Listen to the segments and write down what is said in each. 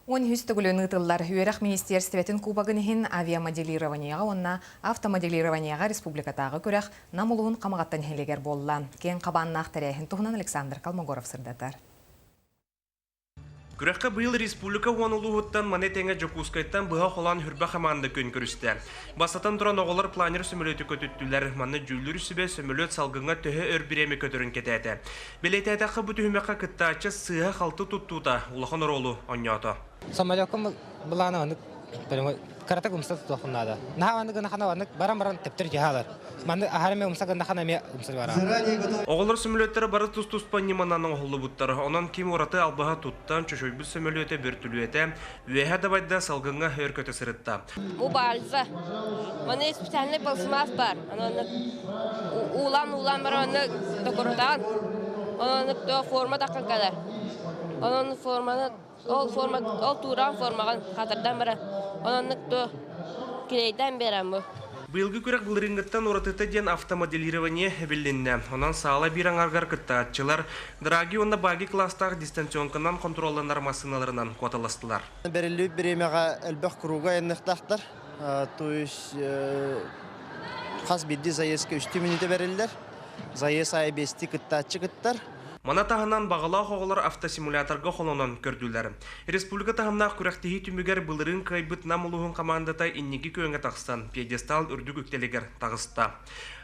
13 төгүлүн ыытыллар Үөрэх министиэристибэтин кубогын иһин авиамоделированиеҕа уонна автомоделированиеҕа республикатааҕы күрэх Нам улууһун Хамаҕатта нэһилиэгэр буолла. Киэҥ хабааннаах тэрээһин туһунан Александр Колмогоров сырдатар. Күрэххэ быйыл республика уон улууһуттан маны тэҥэ Дьокуускайтан быһа холоон хүрбэ хамаанда күн көрүстэ. Бастатан туран оҕолор планер сөмөлүөтү көтүттүлэр. Манна дьүүллүүр сүбэ сөмөлүөт салгыҥҥа төһө өр бириэмэ көтөрүн кэтээтэ. Бэлиэтээтэххэ, бу түһүмэххэ кыттааччы сыыһа-халты туттуута улахан оруолу оонньоото. Самолекка былаана маннык кыратык умса тутуоххун наада. Наһаа маннык гынахана маннык баран-баран төптөр дьаһалар. Маннык аһары эмэ умса гыннахана эмиэ умса барар. Оҕолор сөмөлүөттэрэ бары тус-туспа ньыманан оҥоһуллубуттар. Онон ким ураты албаһа туттан, чочуйбут сөмөлүөтэ бөртүлүөтэ үөһэ дабайда салгыҥҥа өр көтө сырытта. Бу бальза. Маны специальный пластмасс бар. Аны уулаан-уулаан баран аны токурутаҕын. Онон форма таххан кэлэр. Онон форманы ол форма ол тууран формаҕын хатырдан баран ононнук то клейдаан биэрэн бу. Быйылгы күрэх былырыыҥҥыттан уратыта диэн автомоделирование эбилиннэ. Онон саала биир аҥарыгар кыттааччылар Драги уонна Баги класстаах дистанционканан хонтуруолланар массыыналарынан куоталастылар. Бэриллибит бириэмэҕэ элбэх круга айанныахтаахтар. То есть хас биирдии заездка үстүү мүнүүтэ бэриллэр. Заезд аайы биэстии кыттааччы кыттар. Маны таһынан баҕалаах оҕолор автосимуляторга холонон көрдүлэр. Республика таһымнаах күрэхтэһии түмүгэр былырыын кыайбыт Нам улууһун хамаандата инники күөҥҥэ тахсан, пьедестал үрдүк үктэлигэр таҕыста.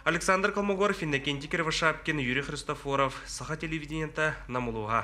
Александр Колмогоров, Иннокентий Кривошапкин, Юрий Христофоров, Саха телевидениета, Нам улууһа.